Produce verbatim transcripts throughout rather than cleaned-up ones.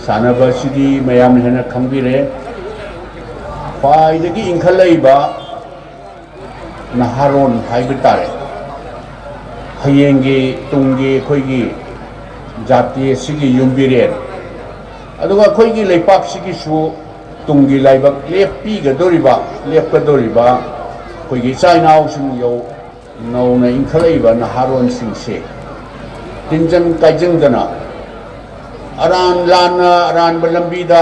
ꯁꯥꯟꯅꯕꯁꯤꯗꯤ ꯃꯌꯥꯝꯅ ꯍꯦꯟꯅ ꯈꯪꯕꯤꯔꯦ꯫ ꯈ꯭ꯋꯥꯏꯗꯒꯤ ꯏꯟꯈꯠꯂꯛꯏꯕ ꯅꯍꯥꯔꯣꯟ ꯍꯥꯏꯕ ꯇꯥꯔꯦ, ꯍꯌꯦꯡꯒꯤ ꯇꯨꯡꯒꯤ ꯑꯩꯈꯣꯏꯒꯤ ꯖꯥꯇꯤ ꯑꯁꯤꯒꯤ ꯌꯨꯝꯕꯤꯔꯦꯟ, ꯑꯗꯨꯒ ꯑꯩꯈꯣꯏꯒꯤ ꯂꯩꯄꯥꯛꯁꯤꯒꯤꯁꯨ ꯇꯨꯡꯒꯤ ꯂꯥꯏꯕꯛ ꯂꯦꯞꯄꯤꯒꯗꯧꯔꯤꯕ, ꯂꯦꯞꯀꯗꯧꯔꯤꯕ ꯑꯩꯈꯣꯏꯒꯤ ꯏꯆꯥ ꯏꯅꯥꯎꯁꯤꯡ ꯌꯧ-, ꯅꯧꯅ ꯏꯟꯈꯠꯂꯛꯏꯕ ꯅꯍꯥꯔꯣꯟꯁꯤꯡꯁꯦ ꯇꯤꯟꯖꯪ ꯀꯥꯏꯖꯪꯗꯅ, ꯑꯔꯥꯟ ꯂꯥꯟꯅ ꯑꯔꯥꯟꯕ ꯂꯝꯕꯤꯗ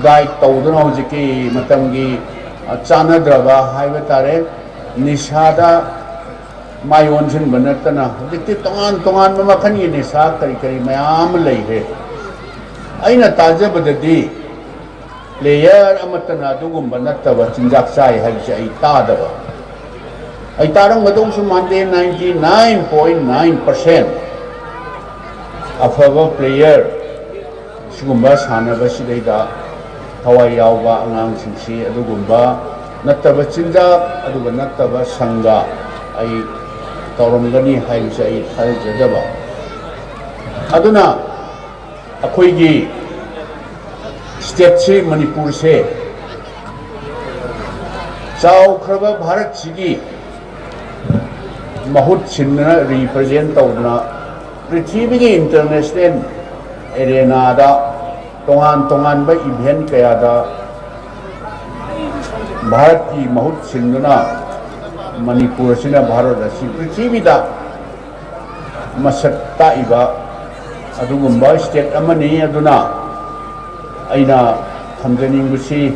ꯒꯥꯏꯗ ꯇꯧꯗꯨꯅ ꯍꯧꯖꯤꯛꯀꯤ ꯃꯇꯝꯒꯤ, ꯑ, ꯆꯥꯟꯅꯗ꯭ꯔꯕ ꯍꯥꯏꯕ ꯇꯥꯔꯦ, ꯅꯤꯁꯥꯗ ꯃꯥꯏ ꯑꯣꯟꯁꯤꯟꯕ ꯅꯠꯇꯅ ꯍꯧꯖꯤꯛꯇꯤ ꯇꯣꯉꯥꯟ ꯇꯣꯉꯥꯟꯕ ꯃꯈꯜꯒꯤ ꯅꯤꯁꯥ ꯀꯔꯤ ꯀꯔꯤ ꯃꯌꯥꯝ ꯑꯃ ꯂꯩꯈ꯭ꯔꯦ꯫ ꯑꯩꯅ ꯇꯥꯖꯕꯗꯗꯤ ꯄ꯭ꯂꯦꯌꯔ ꯑꯃꯠꯇꯅ ꯑꯗꯨꯒꯨꯝꯕ ꯅꯠꯇꯕ ꯆꯤꯟꯖꯥꯛ ꯆꯥꯏ ꯍꯥꯏꯕꯁꯦ ꯑꯩ ꯇꯥꯗꯕ꯫ ꯑꯩ ꯇꯥꯔꯝꯒꯗꯧꯁꯨ ꯃꯥꯟꯗꯦ, ninety nine point nine percent ꯑꯐꯕ ꯄ꯭ꯂꯦꯌꯔ ꯁꯤꯒꯨꯝꯕ ꯁꯥꯟꯅꯕꯁꯤꯗꯩꯗ ꯊꯋꯥꯏ ꯌꯥꯎꯕ ꯑꯉꯥꯡꯁꯤꯡꯁꯤ ꯑꯗꯨꯒꯨꯝꯕ ꯅꯠꯇꯕ ꯆꯤꯟꯖꯥꯛ ꯑꯗꯨꯒ ꯅꯠꯇꯕ ꯁꯪꯒ ꯑꯩ ꯇꯧꯔꯝꯒꯅꯤ ꯍꯥꯏꯕꯁꯦ ꯑꯩ ꯊꯥꯖꯖꯗꯕ꯫ ꯑꯗꯨꯅ ꯑꯩꯈꯣꯏꯒꯤ ꯁ꯭ꯇꯦꯠꯁꯤ, ꯃꯅꯤꯄꯨꯔꯁꯦ, ꯆꯥꯎꯈ꯭ꯔꯕ ꯚꯥꯔꯠꯁꯤꯒꯤ ꯃꯍꯨꯠ ꯁꯤꯟꯗꯨꯅ, ꯔꯤꯄ꯭ꯔꯖꯦꯟ ꯇꯧꯗꯨꯅ, ꯄ꯭ꯔꯤꯊꯤꯕꯤꯒꯤ ꯏꯟꯇꯔꯅꯦꯁꯅꯦꯜ ꯑꯦꯔꯦꯅꯥꯗ ꯇꯣꯉꯥꯟ ꯇꯣꯉꯥꯟꯕ ꯏꯚꯦꯟ ꯀꯌꯥꯗ ꯚꯥꯔꯠꯀꯤ ꯃꯍꯨꯠ ꯁꯤꯟꯗꯨꯅ ꯃꯅꯤꯄꯨꯔ ꯑꯁꯤꯅ ꯚꯥꯔꯠ ꯑꯁꯤ ꯄ꯭ꯔꯤꯊꯤꯕꯤꯗ ꯃꯁꯛ ꯇꯥꯛꯏꯕ ꯑꯗꯨꯒꯨꯝꯕ ꯁ꯭ꯇꯦꯠ ꯑꯃꯅꯤ꯫ ꯑꯗꯨꯅ ꯑꯩꯅ ꯊꯝꯖꯅꯤꯡꯕꯁꯤ,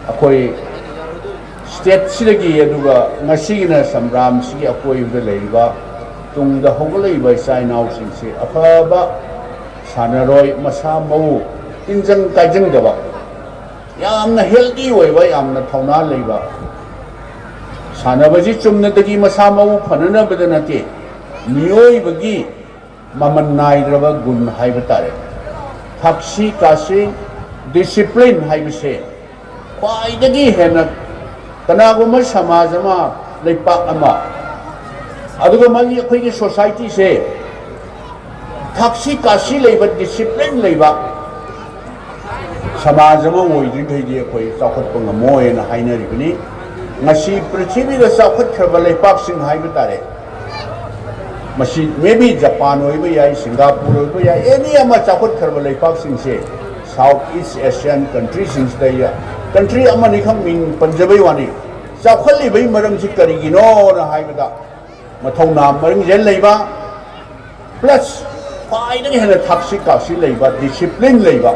ꯑꯩꯈꯣꯏ ꯁ꯭ꯇꯦꯠꯁꯤꯗꯒꯤ, ꯑꯗꯨꯒ ꯉꯁꯤꯒꯤꯅ ꯁꯝꯕ꯭ꯔꯥꯝꯁꯤꯒꯤ ꯑꯀꯣꯏꯕꯗ ꯂꯩꯔꯤꯕ ꯇꯨꯡꯗ ꯍꯧꯒꯠꯂꯛꯏꯕ ꯏꯆꯥ ꯏꯅꯥꯎꯁꯤꯡꯁꯤ ꯑꯐꯕ ꯁꯥꯟꯅꯔꯣꯏ, ꯃꯁꯥ ꯃꯎ ꯇꯤꯟꯖꯪ ꯀꯥꯏꯖꯪꯗꯕ, ꯌꯥꯝꯅ ꯍꯦꯜꯗꯤ ꯑꯣꯏꯕ, ꯌꯥꯝꯅ ꯊꯧꯅꯥ ꯂꯩꯕ, ꯁꯥꯟꯅꯕꯁꯤ ꯆꯨꯝꯅꯗꯒꯤ ꯃꯁꯥ ꯃꯎ ꯐꯅꯅꯕꯗ ꯅꯠꯇꯦ, ꯃꯤꯑꯣꯏꯕꯒꯤ ꯃꯃꯜ ꯅꯥꯏꯗ꯭ꯔꯕ ꯒꯨꯟ ꯍꯥꯏꯕ ꯇꯥꯔꯦ꯫ ꯊꯛꯁꯤ ꯈꯥꯁꯤ, ꯗꯤꯁꯤꯄ꯭ꯂꯤꯟ ꯍꯥꯏꯕꯁꯦ ꯈ꯭ꯋꯥꯏꯗꯒꯤ ꯍꯦꯟꯅ ꯀꯅꯥꯒꯨꯝꯕ ꯁꯃꯥꯖ ꯑꯃ, ꯂꯩꯄꯥꯛ ꯑꯃ, ꯑꯗꯨꯒ ꯃꯥꯒꯤ ꯑꯩꯈꯣꯏꯒꯤ ꯁꯣꯁꯥꯏꯇꯤꯁꯦ ꯊꯛꯁꯤ ꯈꯥꯁꯤ ꯂꯩꯕ, ꯗꯤꯁꯤꯄ꯭ꯂꯤꯟ ꯂꯩꯕ ꯁꯃꯥꯖ ꯑꯃ ꯑꯣꯏꯗ꯭ꯔꯤꯈꯩꯗꯤ ꯑꯩꯈꯣꯏ ꯆꯥꯎꯈꯠꯄ ꯉꯝꯃꯣꯏꯅ ꯍꯥꯏꯅꯔꯤꯕꯅꯤ꯫ ꯉꯁꯤ ꯄ꯭ꯔꯤꯊꯤꯕꯤꯗ ꯆꯥꯎꯈꯠꯈ꯭ꯔꯕ ꯂꯩꯄꯥꯛꯁꯤꯡ ꯍꯥꯏꯕ ꯇꯥꯔꯦ, ꯃꯁꯤ maybe ꯖꯄꯥꯟ ꯑꯣꯏꯕ ꯌꯥꯏ, ꯁꯤꯡꯒꯥꯄꯨꯔ ꯑꯣꯏꯕ ꯌꯥꯏ, ꯑꯦꯅꯤ ꯑꯃ ꯆꯥꯎꯈꯠꯈ꯭ꯔꯕ ꯂꯩꯄꯥꯛꯁꯤꯡꯁꯦ, ꯁꯥꯎꯠ ꯏꯁ ꯑꯦꯁꯤꯌꯥꯟ ꯀꯟꯇ꯭ꯔꯤꯁꯤꯡꯁꯤꯗ, ꯀꯟꯇ꯭ꯔꯤ ꯑꯃꯅꯤꯈꯛ ꯃꯤꯡ ꯄꯟꯖꯕꯩ ꯋꯥꯅꯤ, ꯆꯥꯎꯈꯠꯂꯤꯕꯒꯤ ꯃꯔꯝꯁꯤ ꯀꯔꯤꯒꯤꯅꯣꯅ ꯍꯥꯏꯕꯗ, ꯃꯊꯧꯅꯥ ꯃꯔꯤꯡꯖꯦꯜ ꯂꯩꯕ, ꯄ꯭ꯂꯁ ꯈ꯭ꯋꯥꯏꯗꯒꯤ ꯍꯦꯟꯅ ꯊꯛꯁꯤ ꯈꯥꯁꯤ ꯂꯩꯕ, ꯗꯤꯁꯤꯄ꯭ꯂꯤꯟ ꯂꯩꯕ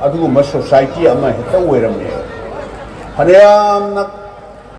ꯑꯗꯨꯒꯨꯝꯕ ꯁꯣꯁꯥꯏꯇꯤ ꯑꯃ ꯍꯦꯛꯇ ꯑꯣꯏꯔꯝꯃꯦ꯫ ꯐꯅꯌꯥꯝꯅ